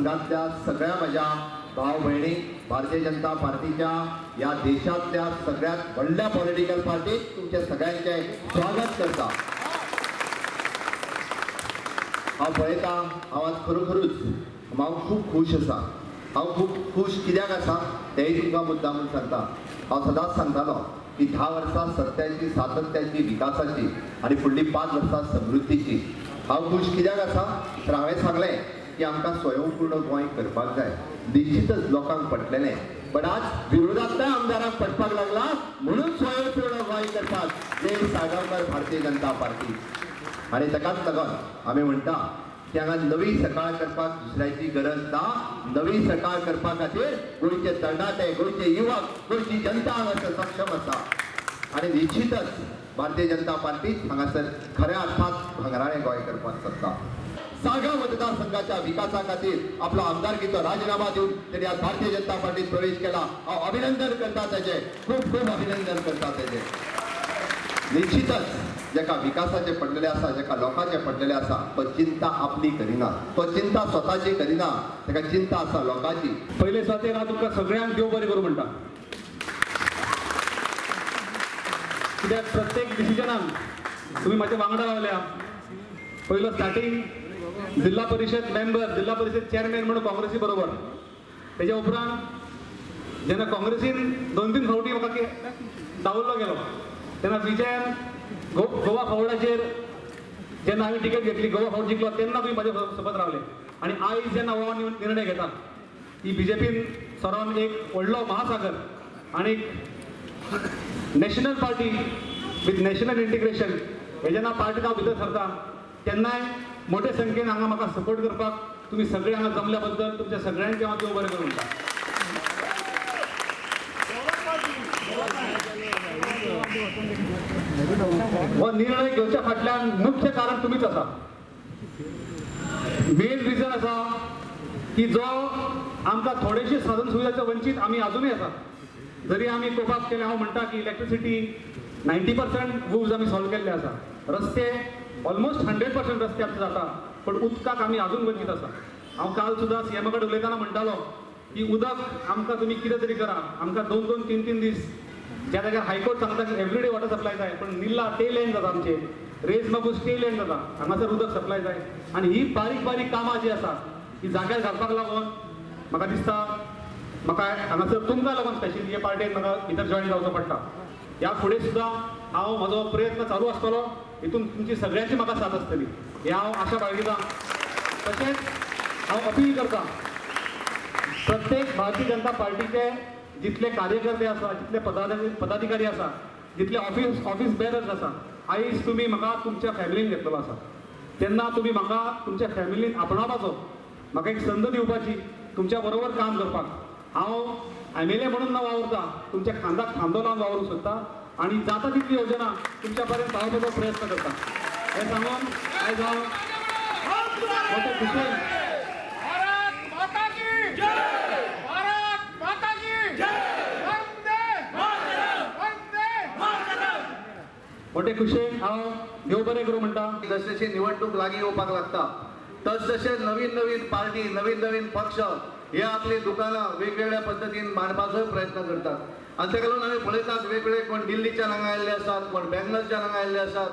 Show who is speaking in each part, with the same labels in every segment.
Speaker 1: मतदारसंघातल्या सगळ्या माझ्या भाव बहिणी, भारतीय जनता पार्टीच्या या देशातल्या सगळ्यात व्हडल्या पॉलिटिकल पार्टीत तुमच्या सगळ्यांचे स्वागत करता. हांव पळयता, हांव आज खरोखरूच हांव खूब खूश आसा. हांव खूब खूश कित्याक आसा तेंय तुमकां मुद्दाम म्हूण सांगता. हांव सदांच सांगतालो की 10 वर्सां सत्याची, सातत्याची, विकासाची आनी फुडलीं 5 वर्सां समृद्धीची. हांव खूश कित्याक आसा तर हांवें सांगलें की आमकां स्वयंपूर्ण गोंय करपाक जाय. निश्चितच लोकांक पटलेलें, पण आज विरोधांतल्या आमदारांक पटपाक लागला, म्हणून स्वयंपूर्ण गोंय करपाक जय साळगांवकर भारतीय जनता पार्टी. आनी ताकाच लागून आमी म्हणटा की हांगा नवी सकाळ करपाक दुसऱ्याची गरज ना. नवी सकाळ करपा खातीर गोंयचे तरणाटे, गोंयचे युवक, गोंयची जनता हांगासर सक्षम आसा आनी निश्चितच भारतीय जनता पार्टी हांगासर खऱ्या अर्थात भांगराळें गोंय करपाक सोदता. साळगांव मतदारसंघाच्या विकासा खातीर आपलो आमदारकीचो राजीनामा दिवन त्यांनी आज भारतीय जनता पार्टीत प्रवेश केला. हांव अभिनंदन करता तेजे, खूब खूब अभिनंदन करता तेजे. निश्चितच जेका विकासाचे पडलेले आसा, जेका लोकांचे पडलेले आसा, तो चिंता आपली करिना, तो चिंता स्वताची करिना, तेका चिंता आसा लोकांची.
Speaker 2: पयले सुवातेर हांव तुमकां सगळ्यांक देव बरें करूं म्हणटा, कित्याक प्रत्येक डिसिजनाक तुमी म्हाज्या वांगडा रावल्या. पयलो स्टार्टींग जिल्हा परिशद मेंबर, जिल्हा परिशद चेअरमॅन म्हणून काँग्रेसी बरोबर, तेज्या उपरांत जेन्ना काँग्रेसीन 2-3 फावटी म्हाका दावल्लो गेलो तेन्ना विजयान गोवा फॉवर्डाचेर जेन्ना हांवें टिकेट घेतली, गोवा फॉवर्ड जिखलो तेन्ना तुमी म्हाज्या सोबत रावले. आनी आयज जेन्ना हो निर्णय घेता की बीजेपीन सरोन एक व्हडलो महासागर आनी national party with national integration हे जेन्ना पार्टीन हांव भितर सरता तेन्नाय मोठे संख्येन हांगा म्हाका सपोर्ट करपाक तुमी सगळे हांगा जमल्या बद्दल तुमच्या सगळ्यांचे हांव देव बरें करूं म्हणटा. हो निर्णय घेवच्या फाटल्यान मुख्य कारण तुमीच आसा. मेन रिजन आसा की जो आमकां थोडेशी साधन सुविधाचे वंचीत आमी अजुनूय आसा. जरी आमी कोपाप केले, हांव म्हणटा की इलेक्ट्रिसिटी 90% वूज आमी सॉल्व केल्ले आसा, रस्ते ऑलमोस्ट 100% रस्ते आमचे जाता, पण उदकाक आमी अजून वंचीत आसा. हांव काल सुद्दां सीएमा कडेन उलयतना म्हणटालो की उदक आमकां तुमी कितें तरी करा, आमकां 2-2, 3-3 दीस ज्या जाग्यार हायकोर्ट सांगता की एवरीडे वॉटर सप्लाय जाय, पण निल्ला टेल एंड जाता, आमचे रेज मागूस टेल एंड जाता, हांगासर उदक सप्लाय जाय. आनी ही बारीक बारीक कामां जी आसा ही जाग्यार घालपाक लागून म्हाका दिसता म्हाका हांगासर तुमकां लागून स्पेशली हे पार्टेन म्हाका भितर जॉयन जावचो पडटा. ह्या फुडें सुद्दां हांव म्हजो प्रयत्न चालू आसतलो, हितून तुमची सगळ्यांची म्हाका साथ आसतली हें हांव आशा बाळगितां. तशेंच हांव अपील करता प्रत्येक भारतीय जनता पार्टीचे जितले कार्यकर्ते आसा, जितले पदाधिकारी आसा, जितले ऑफिस बेरर्स आसा, आयज तुमी म्हाका तुमच्या फॅमिलीन घेतलेलो आसा तेन्ना तुमी म्हाका तुमच्या फॅमिलीन आपणावपाचो, म्हाका एक संद दिवपाची तुमच्या बरोबर काम करपाक. हांव MLA म्हणून ना वावुरता, तुमच्या खांदाक खांदो लावन वावरूंक सोदता आनी जाता तितली योजना तुमच्या पर्यंत पावोवपाचो प्रयत्न करता. हें सांगून आयज हांव मोठे खुशेन मोठे खुशेन हांव देव बरें करूं म्हणटा.
Speaker 3: जशे निवडणूक लागीं येवपाक लागता तस तशे नवीन नवीन पार्टी, नवीन नवीन पक्ष हे आपली दुकानां वेगवेगळ्या पद्दतीन मांडपाचोय प्रयत्न करतात. आनी ताका लागून आमी पळयतात वेगवेगळे कोण दिल्लीच्यान हांगा आयिल्ले आसात, कोण बेंगलोरच्यान हांगा आयिल्ले आसात,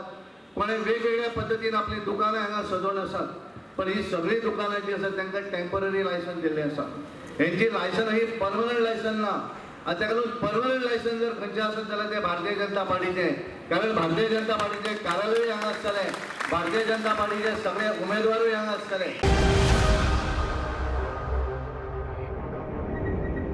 Speaker 3: कोणे वेगवेगळ्या पद्दतीन आपली दुकानां हांगा सजोवन आसात. पण ही सगळीं दुकानां जी आसात तांकां टेम्पररी लायसन दिल्लें आसा. हेंची लायसन ही परमनंट लायसन ना. आनी ताका लागून परमनंट लायसन जर खंयचें आसत जाल्यार तें भारतीय जनता पार्टीचें, कारण भारतीय जनता पार्टीचें कार्यालय हांगा आसतलें, भारतीय जनता पार्टीचे सगळे उमेदवारूय हांगा आसतले.